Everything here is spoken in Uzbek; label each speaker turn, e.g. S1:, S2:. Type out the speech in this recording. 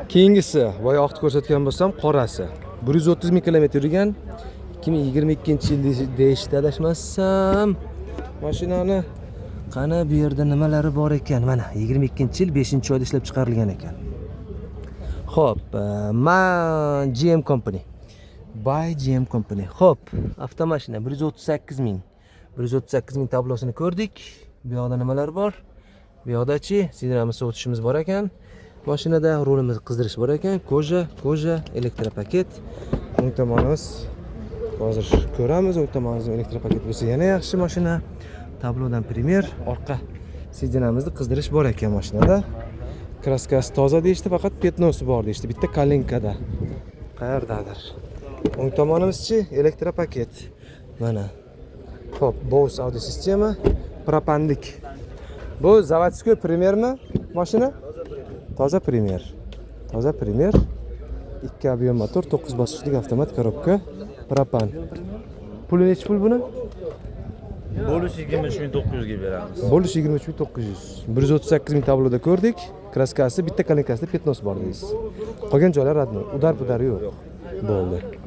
S1: Keyingisi, boya oqni ko'rsatgan bo'lsam, qorasi. 130 ming kilometr yurgan. 2022 yil deyishdi, adashmasam. Mashinani qani, bu yerda nimalari bor ekan? Mana, 22 yil 5 oyda ishlab chiqarilgan ekan. Xo'p, man GM Company. By GM Company. Xo'p, avtomashina 138 ming. 138 ming tablosini ko'rdik. Bu yoqda nimalar bor? Bu yoqdachi сиденье mizni sovutishimiz bor ekan. Mashinada rulimizni qizdirish bor ekan. Кожа, кожа, электропакет. O'ng tomonimiz, hozir ko'ramiz. O'ng tomonimizda электропакет bo'lsa, yana yaxshi mashina. Tablodan Premier, orqa сиденье mizni qizdirish bor ekan mashinada. Краска si toza deyishdi, faqat пятно si bor deyishdi. Bitta коленка da. Qayerdadir? O'ng tomonimizchi, электропакет. Mana. Xo'p, Bose audio sistema, propanlik. Bu заводской Premiermi mashina? Toza Premier. Toza Premier. 2 объем motor, 9 bosqichlik avtomat коробка, propan. Puli nechi pul buni?
S2: Bo'lish 23 900 ga beramiz.
S1: Bo'lish 23 900. 138 ming tabloda ko'rdik. Краска si bitta коленка sida пятно si bor deysiz. Qolgan joylar родной. Удар pudari yo'q. Bo'ldi.